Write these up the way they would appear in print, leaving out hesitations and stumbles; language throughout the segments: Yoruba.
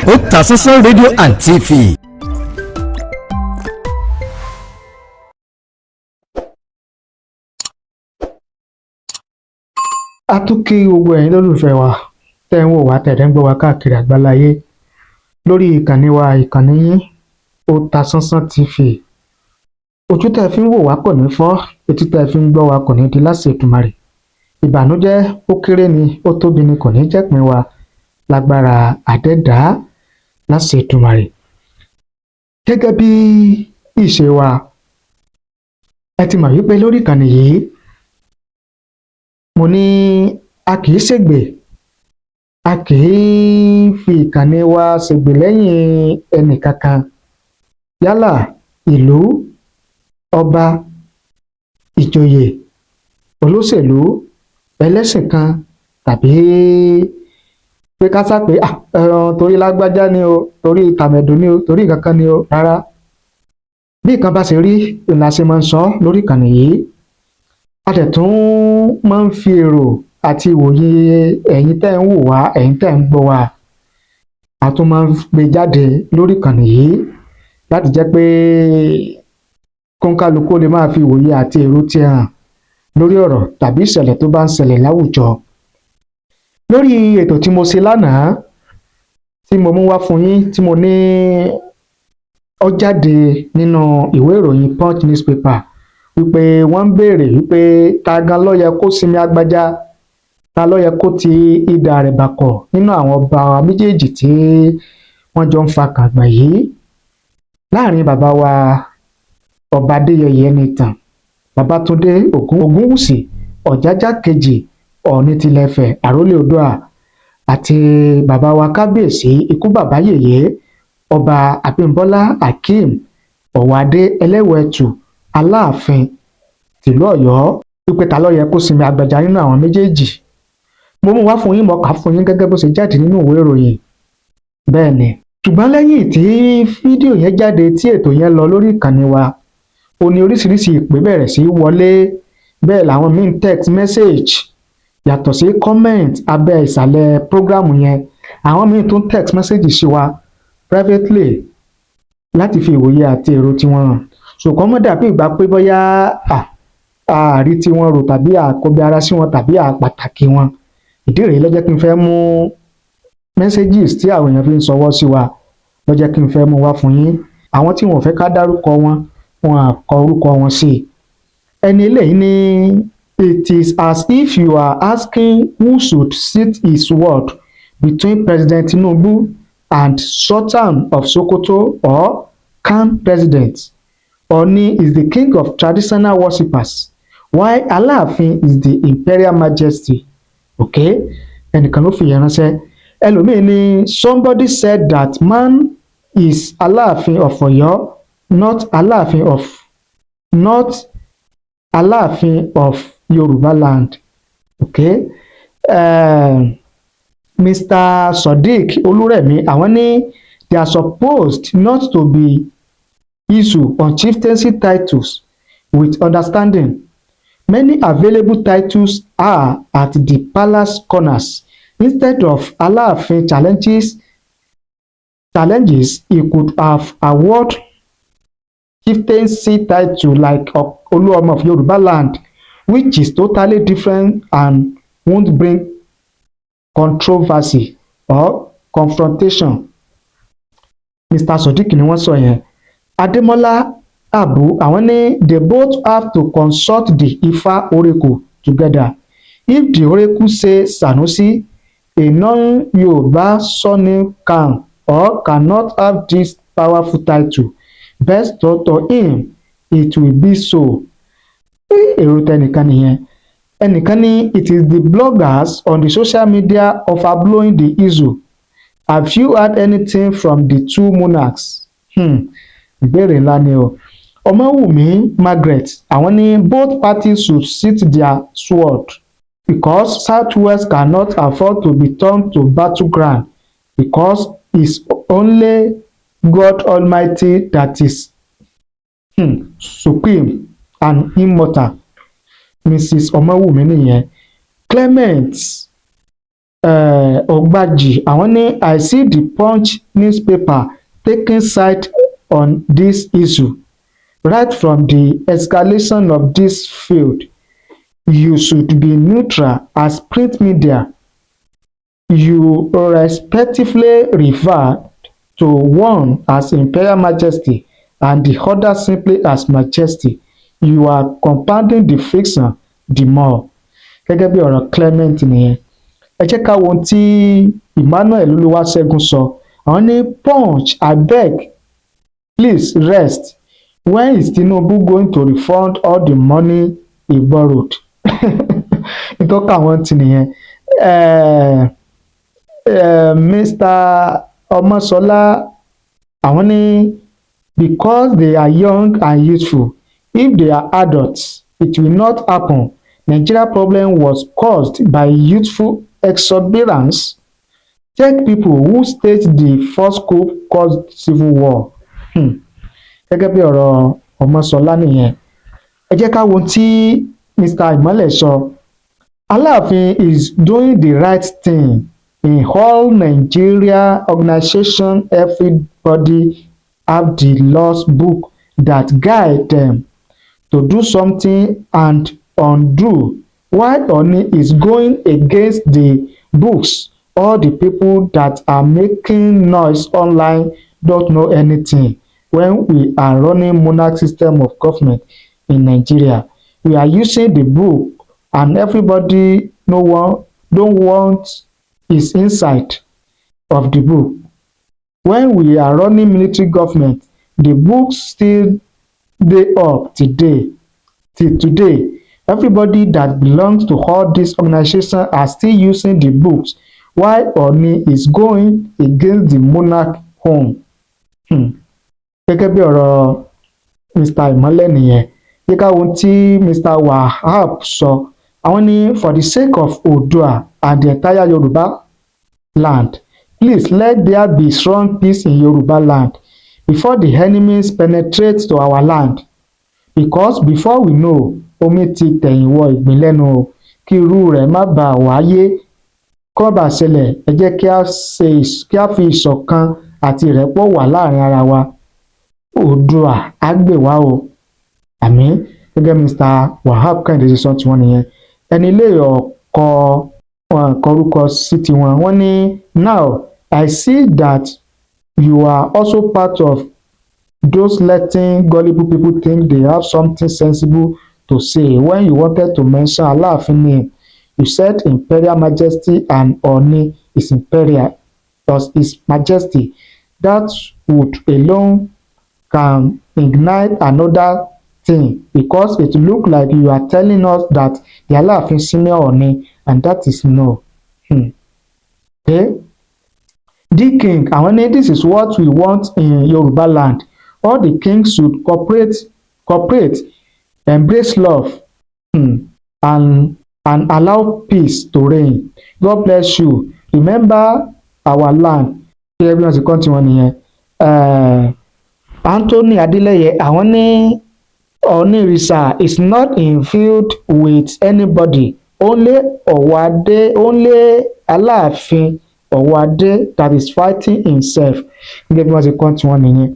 Otasansan rédíò and TV. A tún kí gbogbo ẹ̀yin lólùfẹ́ wa tẹ́ ń wò wá, tẹ́ ń gbọ́ wá káàkiri àgbáláyé lórí ìkànnì wa, ìkànnì yín, Otasansan TV. Ojú tẹ́ fi ń wò wá kò ní fọ́, etí tẹ́ fi ń gbọ́ wá kò ní di láṣẹ Èdùmàrè. Ìbànújẹ́, ó kéré ni, ó tóbi ni, kò ní jẹ́pin wa lágbára àdẹ́dàá láṣẹ Èdùmàrè. Gẹ́gẹ́ bí ìṣe wa, ẹ ti mọ̀ wípé lórí ìkànnì yìí, mo ní a kì í ṣègbè, a kì í fi ìkànnì wa ṣègbè lẹ́yìn ẹnì kankan, yálà ìlú, ọba, ìjòyè, olóṣèlú, ẹlẹ́sìn kan, tàbí pé ká sá pé torí lágbájá ni o, torí tàmẹ̀dù ni o, torí nǹkan kan ni o. Rárá, bí nǹkan bá ṣe rí la ṣe máa ń sọ lórí ìkànnì yìí. A dẹ̀ tún máa ń fi èrò àti ìwòye ẹ̀yin tẹ́ ń wò wá, ẹ̀yin tẹ́ ń gbọ́ wa, a tún máa ń gbé jáde lórí ìkànnì yìí láti jẹ́ pé kóńkálukú lè máa fi ìwòye àti èrò tiẹ̀ hàn lórí ọ̀rọ̀ tàbí ìṣẹ̀lẹ̀ tó bá ń ṣẹlẹ̀ láwùjọ. Lórí ètò tí mo ṣe lánàá, tí mo mú wá fún yín, tí mo ní ó jáde nínú ìwé ìròyìn Punch newspaper wípé wọ́n ń béèrè wípé ta gan ló yẹ kó sinmi agbájá, ta ló yẹ kó ti idà rẹ̀ bàkọ̀ nínú àwọn ọba méjèèjì tí wọ́n jọ ń fa kàngbọ̀n yìí, láàrin bàbá wa Ọba Adéyẹyè Ẹnìtàn Babátúndé Ògúnwùsì, Ọ̀jájá kejì, Ọọ̀ni tilẹ̀ Ifẹ̀, àrólé Oòduà, àti bàbá wa Kábíyèsí, ikú bàbá yèyé, Ọba Abímbọ́lá Akeem Ọ̀wádé Ẹlẹ́wẹ̀ẹ́tù, Aláàfin tìlú Ọ̀yọ́, wípé ta ló yẹ kó sinmi agbẹja nínú àwọn méjèèjì. Mo mú wá fún yín, mo kà á fún yín gẹ́gẹ́ bó ṣe jáde nínú ìwé ìròyìn. Bẹ́ẹ̀ ni, ṣùgbọ́n lẹ́yìn tí fídíò yẹn jáde, tí ètò yẹn lọ lórí ìkànnì wa, ó ní oríṣiríṣi ìpè bẹ̀rẹ̀ sí í wọlé. Bẹ́ẹ̀ làwọn míín text message, yàtọ̀ sí comment abẹ́ ìsàlẹ̀ program yẹn. Àwọn míín tún text message sí wa privately láti fi ìwòye àti èrò tiwọn hàn. Ṣùgbọ́n mọ́ dàbí ìgbà pé bóyá àárí tí wọ́n rò tàbí àkọbi ara sí wọn tàbí àpàtàkì wọn. Ìdí rèé ló jẹ́ kí n fẹ́ mú messages tí àwọn èèyàn fi ń ṣọwọ́ sí wa, ló jẹ́ kí n fẹ́ mú wá fún yín. Àwọn tí wọn ò fẹ́ ká dárúkọ wọn, wọn à kọ orúkọ wọn sí i. Ẹni eléyìí ní, "It is as if you are asking who should sit his word between President Tinubu and Sultan of Sokoto or CAN president. Oni is the king of traditional worshippers, while Aláàfin is the imperial majesty." Okay, ẹnìkan ló fi yẹn ránṣẹ́. Ẹlòmíín ní, "Somebody said that man is Aláàfin of Ọ̀yọ́, not Aláàfin of Yorùbá land." Okay, Mr. Sodiq Olúrẹ̀mí, àwọn ní, "They are supposed not to be issue on chieftaincy titles. With understanding, many available titles are at the palace corners. Instead of Aláàfin challenges, he could have award chieftaincy title like Oluomo of Yoruba land, which is totally different and won't bring controversy or confrontation." Mr. Sodiq ni wọ́n sọ yẹn. Adémọ́lá Abu, àwọn ní, "They both have to consult the Ifa oracle together. If the oracle say Sanusi, a non-Yoruba surname can or cannot have this powerful title bestowed to him, it will be so." Èrò tẹnìkan nìyẹn. Ẹnìkan ní, "It is the bloggers on the social media overblowing the issue. Have you heard anything from the two monarchs?" Ìbéèrè ńlá ni o. Ọmọwùmí Margaret, àwọn ní, "Both parties should sit their sword because Southwest cannot afford to be turned to battleground, because it's only God Almighty that is supreme and immortal." Mrs Ọmọwùmí nìyẹn. Clement Ọ̀gbàjì, àwọn ní, "I see the Punch newspaper taking side on this issue right from the escalation of this feud. You should be neutral as print media. You respectively refer to one as Imperial Majesty and the other simply as Majesty. You are compounding the friction the more." Gẹ́gẹ́ bí ọ̀rọ̀ Clement nìyẹn. Ẹ jẹ́ ká wo ohun tí Emmanuel Olúwaṣẹ́gun sọ. Àwọn ní, "Punch, abeg, please rest. When is Tinubu going to refund all the money he borrowed?" Ìtọ́ka àwọn ti nìyẹn. Mr. Ọmọṣọlá, àwọn ní, "Because they are young and youthful. If they are adults, it will not happen. Nigeria problem was caused by youthful exuberance. Check people who staged the first coup caused civil war." Gẹ́gẹ́ bí ọ̀rọ̀ Ọmọṣọlá nìyẹn. Ẹ jẹ́ ká wo ohun tí Mr. Ìmọ́lẹ̀ sọ. "Aláàfin is doing the right thing. In all Nigeria organisation, everybody have the laws book that guide them to do something and undo. While Ooni is going against the books, all the people that are making noise online don't know anything. When we are running monarch system of government in Nigeria, we are using the book and everybody no one don't want is inside of the book. When we are running military government, the books still dey up today till today. Everybody that belongs to all these organizations are still using the books, while Ooni is going against the monarch own." Gẹ́gẹ́ bí ọ̀rọ̀ Mr. Ìmọ́lẹ̀ nìyẹn. Jẹ́ ká wo ohun tí Mr. Wahab sọ. Àwọn ní, "For the sake of Oòduà and the entire Yoruba land, please let there be strong peace in Yoruba land before the enemies penetrate to our land, because before we know, omi ti tẹ̀yìn wọ ìgbín lẹ́nu o. Kí irú rẹ̀ má bàa wáyé kó bàa ṣẹlẹ̀, ẹ jẹ́ kí á fi ìṣọ̀kan àti ìrẹ́pọ̀ wà láàrin ara wa. Oòduà á gbè wá o, àmín." Gẹ́gẹ́ Mr. Wahab Kẹ́hìndé ṣe sọ tiwọn nìyẹn. Ẹni ilé ọkọ wọn kọrúkọ sí tiwọn. Wọ́n ní, "Now I see that you are also part of those letting gullible people think they have something sensible to say. When you wanted to mention Alaafin name, you said Imperial Majesty and Ooni is imperial does His Majesty. That would alone can ignite another thing, because it look like you are telling us that the Alaafin senior Ooni, and that is no." Okay. D King, àwọn ní, "This is what we want in Yoruba land. All the kings should cooperate, embrace love and allow peace to reign. God bless you. Remember our land." Ṣé bí wọ́n ti kọ́ tiwọn nìyẹn. Anthony Adeleye, àwọn ní, "Onírìṣà is not in feud with anybody. Only Ọ̀wọ́adé, only Aláàfin Ọ̀wọ́adé that is fighting himself." Gẹ́gẹ́ bí wọ́n ti kọ́ tiwọn nìyẹn.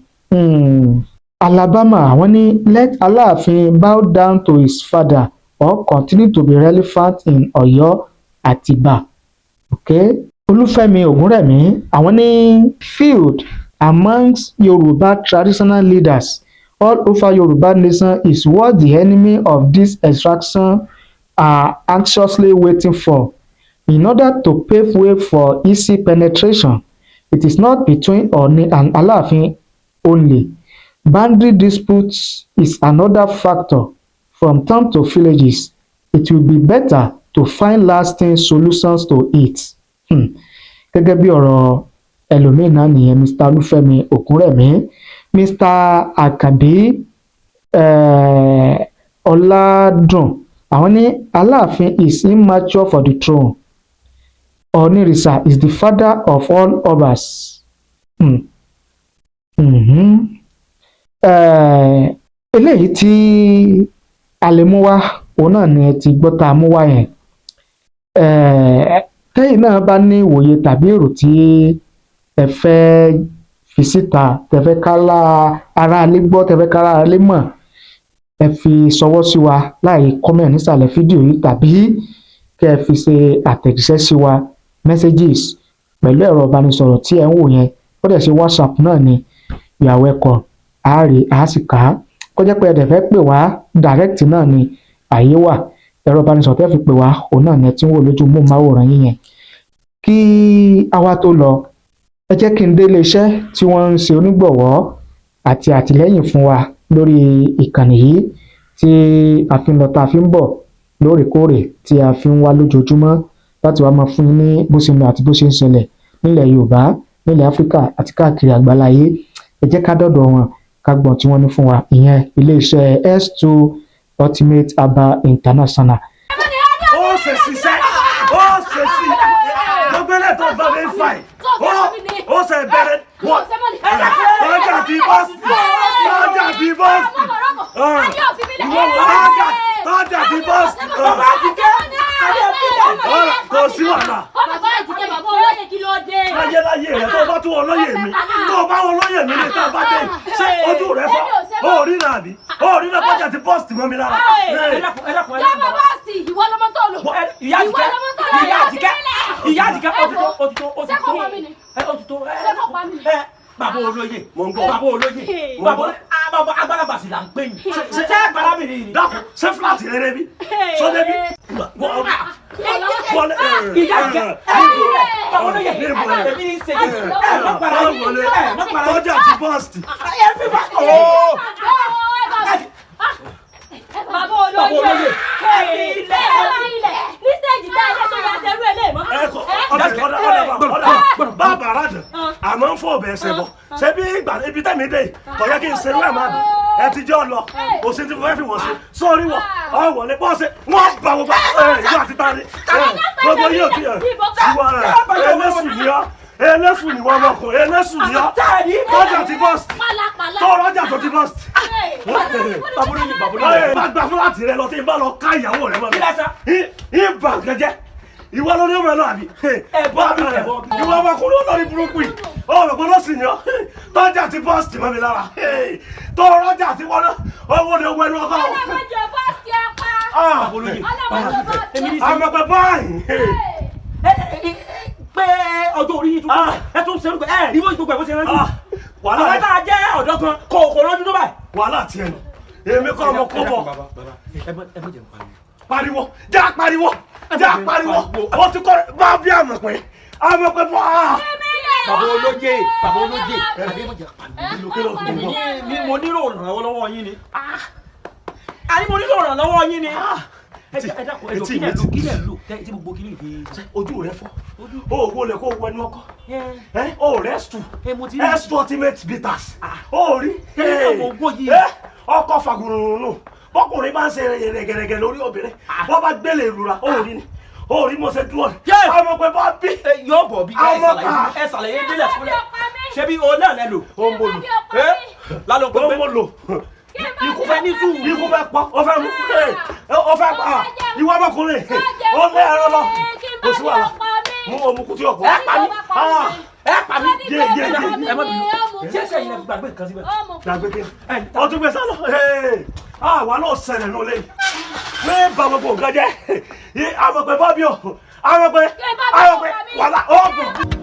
Alabama, àwọn ní, "Let Aláàfin bow down to his father or continue to be relevant in Ọ̀yọ́ Àtìbà." Okay. Olúfẹ́mi Ògúnrẹ̀mí, àwọn ní, "Feud amongst Yoruba traditional leaders all over Yoruba nation is what the enemy of this extraction are anxiously waiting for in order to pave way for easy penetration. It is not between Ooni and Alaafin only. Boundary disputes is another factor from town to villages. It will be better to find lasting solutions to it." Gẹ́gẹ́ bí ọ̀rọ̀ ẹlòmíín náà nìyẹn, Mr. Olúfẹ́mi Ògúnrẹ̀mí. Mr. Àkànbí Ọládùn, àwọn ní, "Aláàfin is immature for the throne. Onírìṣà is the father of all obas." Eléyìí tí a lè mú wá, òun náà ni ẹ ti gbọ́ tá a mú wá yẹn. Tẹ́ Tẹ́yìn náà bá ní ìwòye tàbí èrò tí ẹ fẹ́ fi síta, tẹ́ fẹ́ ká aráalé gbọ́, tẹ́ fẹ́ ká aráalé mọ̀, ẹ fi ṣọwọ́ sí wa láì comment nísàlẹ̀ fídíò yìí, tàbí kẹ́ ẹ fi ṣe àtẹ̀jíṣẹ́ sí wa, messages, pẹ̀lú ẹ̀rọ ìbánisọ̀rọ̀ tí ẹ̀ ń wò yẹn. Ó dẹ̀ ṣe WhatsApp náà ni, you are welcome. A rí, a sì kà á. Kó jẹ́ pé ẹ dẹ̀ fẹ́ pè wá direct náà ni, àyè wà. Ẹ̀rọ ìbánisọ̀rọ̀ tẹ́ fi pè wá, òun náà ni ẹ ti ń wò lójú móhùnmáwòrán yín yẹn. Kí a wá tó lọ, ẹ jẹ́ kí n dé iléeṣẹ́ tí wọ́n ń ṣe onígbọ̀wọ́ àti àtìlẹ́yìn fún wa lórí ìkànnì yìí tí a fi ń lọ, tá a fi ń bọ̀ lóòrèkóòrè, tí a fi ń wá lójoojúmọ́ láti wá máa fún yín ní bó ṣe ń lọ àti bó ṣe ń ṣẹlẹ̀ nílẹ̀ Yorùbá, nílẹ̀ Áfíríkà àti káàkiri àgbáláyé. Ẹ jẹ́ ká dọ́dọ̀ wọn, ká gbọ́n tí wọ́n ní fún wa, ìyẹn iléeṣẹ́ S2 Ultimate Herbal International. Ó ṣe ṣiṣẹ́, ó ṣe sí gbogbo ilé tó bá mi fà yìí, ó ṣe bẹ̀rẹ̀ wọ́n tọ́jà tí bọ́ọ̀sì, tọ́jà tí bọ́ọ̀sì, ìwọ tọ́jà, tọ́jà tí bọ́ọ̀sì. Kò sí wàhálà. Láyé láyé rẹ, tó bá tún olóyè mi, tó bá olóyè mi ní tá a bá dé, ṣé ojú rẹ fọ́? Ó rí náà àbí ó rí náà? Kọjá ti bọ́ọ̀sì mọ́ mi lára. Ẹ dákun, ẹ dákun, ẹ dákun, bàbá. Ìyá Àjíkẹ́, ìyá Àjíkẹ́, ìyá Àjíkẹ́, ó ti tó, ó ti tó, ó ti tó, ẹ ó ti tó, ẹ ẹ bàbá olóyè. Mo ń gbọ́. Bàbá olóyè, bàbá olóyè, bàbá àgbàlagbà sì là ń pè yín. Ṣé àgbàlagbà ni? Dákun, ṣé fúláàtì rẹ rẹ bí sọ débi wọlé? Ìyá Àjíkẹ́, ẹ bàbá olóyè, èmi ní í ṣe yìí, ẹ má para yín, ẹ má para yín. Tọ́jà ti bọ́ọ̀sì. Ẹ fi bá ooo. Bàbá olóyè, ẹ fi ilẹ̀ ní stage tá a dé sórí àtẹrú ẹ̀ lè mọ́. Ẹ kọ ọdẹ ọdẹ ọdẹ ọdẹ bàbá aráàdùn àmọ́ ń fọ ọbẹ̀ ẹsẹ̀ bọ̀. Ṣé bí ìgbà ibi tẹ̀mí dé kò yẹ kí n ṣerú ẹ̀ máa bì? Ẹ ti jẹ́ ọ lọ, kò sí ti fẹ́ fi wọ́n sí sórí wọ̀ ọ wọlé bọ́ ṣe wọ́n bá gbogbo ẹ ìwọ àti tani gbogbo yóò ti ẹ ìwọ ẹ ẹlẹ́sùn ni ọ, ẹlẹ́sùn ni wọ́n, ọmọkùnrin ẹlẹ́sùn ni ọ. Tọ́jà ti bọ́ọ̀sì tó rọ́jà tó ti bọ́ọ̀sì. Bàbá olóyè, bàbá olóyè. Ẹ bá gba fúláàtì rẹ lọ, tí n bá lọ ká ìyàwó rẹ mọ́ Kí lẹ sọ? mi ìbà gẹ́gẹ́ ìwọ ló ní ọmọ ẹ lọ àbí? Ẹ bọ́ bí, ẹ bọ́ bí. Ìwọ ọmọkùnrin olórí burúkú yìí, ọmọ ìgbọ́n lọ́sìn ni ọ. Tọ́jà ti bọ́ọ̀sì mọ́ mi lára tó rọ́jà ti wọ́n owó ni owó ẹnu ọkọ. Ọlọ́mọdé bọ́ọ̀sì ẹ pa. Bàbá olóyè, èmi ní í ṣe. Àmọ̀pẹ̀ báyìí. Ẹ ẹ pé ọjọ́ orí yìí tún ẹ tún ṣerú ẹ rí bó gbogbo ẹ bó ṣe rántí. Wàhálà Àwọn rẹ tá a jẹ́ ọ̀dọ́ kan kò rọ́jú tó báyìí. Wàhálà tiẹ̀ nù, èmi kọ́ ọmọ kó bọ̀. Ẹ má jẹ́ n pariwo. Pariwo, já pariwo, já pariwo. Ó ti kọ́ bá bí àmọ̀pẹ̀ àmọ̀pẹ̀ bọ́ a. Bàbá olóyè, bàbá olóyè, àbí ẹ má jẹ́ pariwo. Kí ló ń bọ̀? Ni mo nílò ìrànlọ́wọ́ lọ́wọ́ yín ni. Àní mo nílò ìrànlọ́wọ́ yín ni. Ẹ dákun, ẹ jọ̀ọ́, kí lẹ̀ lò, kí lẹ̀ lò tí gbogbo kí ní fi. Ojú rẹ fọ́, o wo lè kó wẹnu ọkọ ẹ o rẹ stù. Ẹ mo ti rí. S Ultimate Bitters o rí. Ẹ náà mo gbọ́ yìí. Ẹ ọkọ fagurunrun bọkùnrin bá ń ṣe rẹgẹrẹgẹ lórí obìnrin, wọn bá gbélé ìrura, o rí ni, o rí mo ṣe dúró ni. Yé! Ọmọ pé bá bí. Ẹ yóò bọ̀ bí ẹ Àwọn ṣàlàyé kan. ẹ ṣàlàyé délẹ̀ fúnlẹ̀. Ṣebí o náà lẹ lò. Ó ń bò lò. Ẹ lálọ́ Ó ń bò lò. Ikú fẹ́ ní sùúrù. Ikú fẹ́ pọ̀, ó fẹ́ mú, ó fẹ́ pa ìwọ ọmọkùnrin, ó lé ẹran lọ, kò sí wàhálà, mú òmùkú tí ọkọ. Ẹ pa mí. Ẹ pa mí. Yé yé yé. Ẹ má bínú. Ṣé ṣe ilẹ̀ fi gbàgbé nǹkan síbẹ̀? Gbàgbé kí ó tún gbé sálọ. Àwa náà ṣẹlẹ̀ nù lẹ́yìn pé bá gbogbo nǹkan jẹ́. Àmọ̀ pé bọ́bí o, àmọ̀ pé, àmọ̀ pé wàhálà ó bọ̀.